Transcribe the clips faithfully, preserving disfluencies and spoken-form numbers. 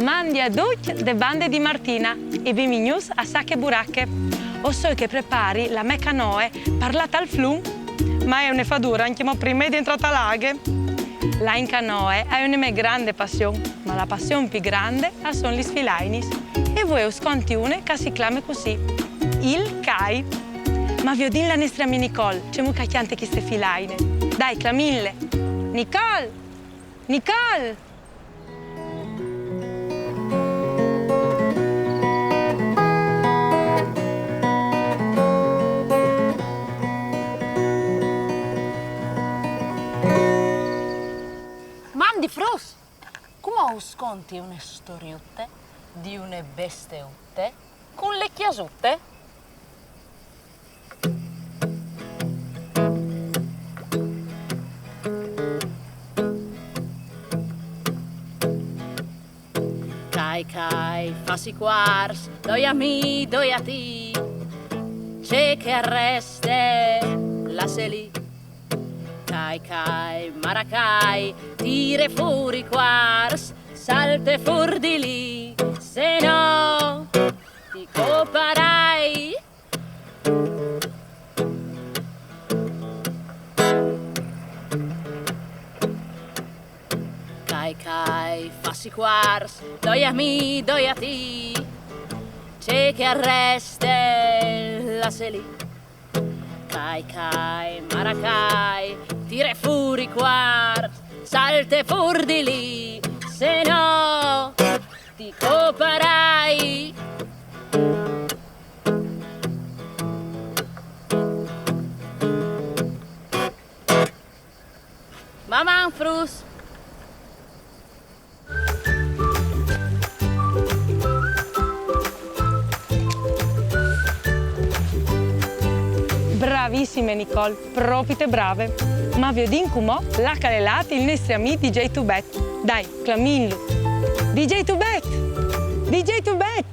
Mandi a ducj de bande di Martina e benvignûts a Sache Burache. O soi che prepari la mê canoe par lâ tal flum, ma e je une fadure ancjemò prime di jentrâ ta la aghe. Lâ in canoe e je une mê grande passion, ma la passion plui grande a son lis filainis. E vuê us conti une che si clame cussì: il cai. Ma viodìn la nestre amie Nicole, cemût che e cjante cheste filaine. Dai, clamìnle. Nicole! Nicole! Mandi fruts! Cumò us conti une storiute di une besteute cun le cjasute. Cai, cai, fâs i cuars, doi a mi, doi a ti. Ce che al reste, lasse li. Cai, cai, maracai, tire fûr i cuars, salte fûr di li, se no ti coparai. Cai, cai, fâs i cuars, doi a mi, doi a ti. Ce che al reste, lasse li. Cai, cai, maracai, tire fûr i cuars, salte fûr di li, se no ti coparai. Maman, fruts! Bravissime, Nicole, propite brave. Ma viodìn cumò là che al è lât il nestri amì D J Tubet. Dai, clamìnlu. D J Tubet! D J Tubet!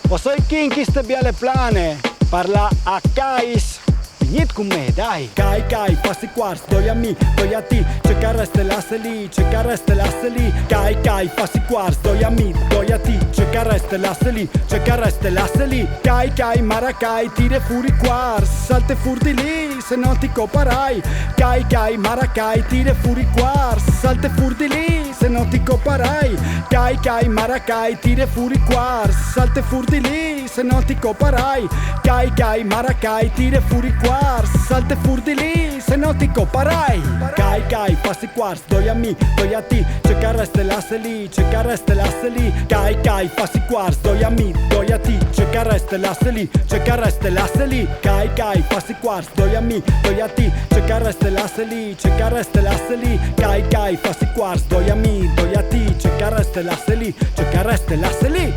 O soi chi in cheste biele plane, par lâ a cais. Vignît cun me, dai! Cai, cai, fâs i cuars, doi a mi, doi a ti. Ce che al reste, lasse li, ce che al reste, lasse li. Cai, cai, fâs i cuars, doi a mi, doi a ti. Ce che al reste, lasse li, ce che al reste, lasse li. Cai, cai, maracai, tire fûr i cuars, salte fûr di li, se no ti coparai. Cai, cai, maracai, tire fûr i cuars, salte fûr di li, se no ti coparai. Cai, cai, maracai, tire fûr i cuars, salte fûr di li, se no ti coparai. Cai, cai, maracai, tire fûr i cuars, salte fûr di li, se no ti coparai. Cai, cai, fâs i cuars, doi a mi, doi a ti. Ce che al reste, lasse li, ce che al reste, lasse li. Cai, cai, fâs i cuars, doi a mi, doi a ti. Ce che al reste, lasse li, ce che al reste, lasse li. Cai, cai, fâs i cuars, doi a mi, doi a ti. Ce che al reste, lasse li, ce che al reste, lasse li. Cai, cai, fâs i cuars, doi a mi, doi a ti. Ce che al reste, lasse li, ce che al reste, lasse li.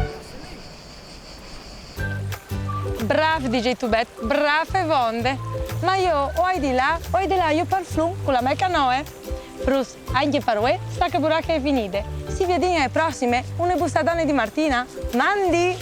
Brâf, D J Tubet, brâf e vonde. Ma jo o ai di lâ, o ai di lâ jo pal flum cu la mê canoe. Fruts, ancje par vuê, Sache Burache e je finide. Si viodìn ae prossime, une bussadone di Martina. Mandi!